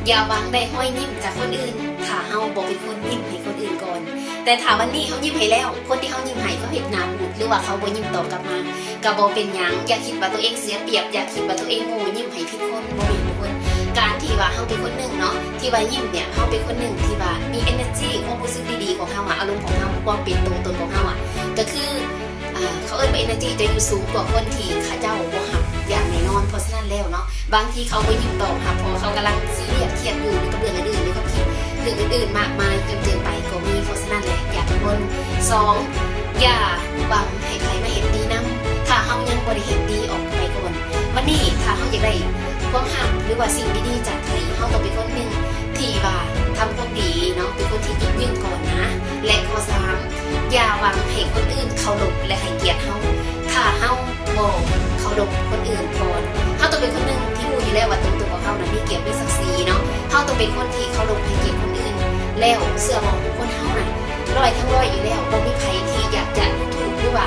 ຢ່າຫວັງໄດ້ຮອຍຍິ້ມຈາກຄົນອື່ນ ຖ້າເຮົາບໍ່ເປັນຄົນຍິ້ມໃຫ້ຄົນອື່ນກ່ອນ. ແຕ່ຖ້າວັນນີ້ເຮົາຍິ້ມໃຫ້ແລ້ວ ຄົນທີ່ເຮົາຍິ້ມໃຫ້ເຂົາເຮັດໜ້າບູດ ຫຼືວ່າເຂົາບໍ່ຍິ້ມຕອບກັບມາ ກໍບໍ່ເປັນຫຍັງ. ຢ່າຄິດວ່າຕົວເອງເສຍປຽບ, ຢ່າຄິດວ່າຕົວເອງໂງ່, ຍິ້ມໃຫ້ຜິດຄົນ, ບໍ່ແມ່ນທຸກຄົນ. ການທີ່ວ່າເຮົາເປັນຄົນໜຶ່ງເນາະ ທີ່ວ່າຍິ້ມເນຍ ເຮົາເປັນຄົນໜຶ່ງທີ່ວ່າມີ energy ຄວາມຮູ້ສຶກດີໆຂອງເຮົາອະ, ອາລົມຂອງເຮົາ, ຄວາມເປັນຕົວຕົນຂອງເຮົາອະ ກໍຄື ອ່າ ເຂົາເອີ້ນວ່າ energy ຈະຢູ່ສູງກວ່າຄົນທີ່ເຂົາເຈົ້າບໍ່ຮັບຢ່າງແນ່ນອນ. ເພາະສະນັ້ນແລ້ວເນາະ ບາງທີເຂົາບໍ່ຍິນຕອບຮັບ ເພາະເຂົາກຳລັງຊີຣຽສຄຽດຢູ່ ຢູ່ກັບເລື່ອງອື່ນໆ ຫຼືຄວາມຄິດເລື່ອງອື່ນໆມາກມາຍຈົນເກີນໄປກໍມີ. ເພາະສະນັ້ນແຫຼະ ຢ່າກັງວົນ. ສອງ ຢ່າຫວັງໃຫ້ໃຜມາເຫັນດີນຳ ຖ້າເຮົາຍັງບໍ່ໄດ້ເຫັນດີອອກໄປກ່ອນ. ວັນນີ້ຖ້າເຮົາຢາກໄດ້ຄວາມຮັກ ຫຼືວ່າສິ່ງດີໆຈາກໃຜ ເຮົາຕ້ອງເປັນຄົນໜຶ່ງທີ່ວ່າທຳຄວາມດີເນາະ ເປັນຄົນທີ່ຍິບຢືນກ່ອນນະ. ແລະ ຂໍ້ສາມ ຢ່າຫວັງໃຫ້ຄົນອື່ນເຄົາລົບ ແລະ ໃຫ້ກຽດເຮົາ ຖ້າເຮົາບໍ່ເຄົາລົບຄົນອື່ນກ່ອນ. ເຮົາຕ້ອງເປັນຄົນໜຶ່ງທີ່ຮູ້ຢູ່ແລ້ວວ່າຕົວຕົນຂອງເຮົານັ້ນມີກຽດມີສັກສີເນາະ. ເຮົາຕ້ອງເປັນຄົນທີ່ເຄົາລົບໃຫ້ກຽດຄົນອື່ນ. ແລ້ວເຊື່ອບໍ່ ຄົນເຮົານັ້ນຮ້ອຍທັງຮ້ອຍຢູ່ແລ້ວ ບໍ່ມີໃຜທີ່ຢາກຈະດູຖູກ ຫຼືວ່າ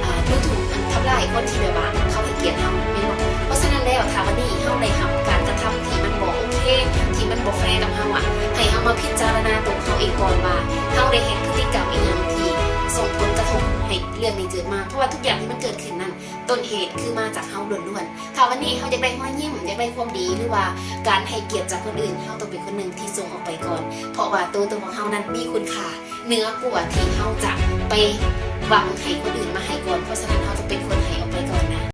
ອ່າ ດູຖູກ ອັນ ທຳລາຍຄົນທີ່ແບບວ່າເຂົາໃຫ້ກຽດເຮົາ ແມ່ນບໍ່? ເພາະສະນັ້ນແລ້ວ ຖ້າວັນນີ້ເຮົາໄດ້ຮັບການກະທຳທີ່ມັນບໍ່ໂອເຄ ທີ່ມັນບໍ່ແຟກັບເຮົາອະ ໃຫ້ເຮົາມາພິຈາລະນາຕົວເຮົາເອງກ່ອນວ່າ ເຮົາໄດ້ເຮັດພຶດຕິກຳອີ່ຫຍັງທີ່ສົ່ງຜົນກະທົບໃຫ້ເລື່ອງນີ້ເກີດມາ. ເພາະວ່າທຸກຢ່າງທີ່ມັນເກີດຂຶ້ນນັ້ນ ຕົ້ນເຫດຄືມາຈາກເຮົາລ້ວນໆ. ຖ້າວັນນີ້ເຮົາຢາກໄດ້ຮອຍຍິ້ມ, ຢາກໄດ້ຄວາມດີ ຫຼືວ່າການໃຫ້ກຽດຈາກຄົນອື່ນ, ເຮົາຕ້ອງເປັນຄົນໜຶ່ງທີ່ສົ່ງອອກໄປກ່ອນ. ເພາະວ່າຕົວຕົນຂອງເຮົານັ້ນມີຄຸນຄ່າເໜືອກວ່າທີ່ເຮົາຈະໄປຫວັງໃຫ້ຄົນອື່ນມາໃຫ້ກ່ອນ. ເພາະສະນັ້ນ ເຮົາຕ້ອງເປັນຄົນໃຫ້ອອກໄປ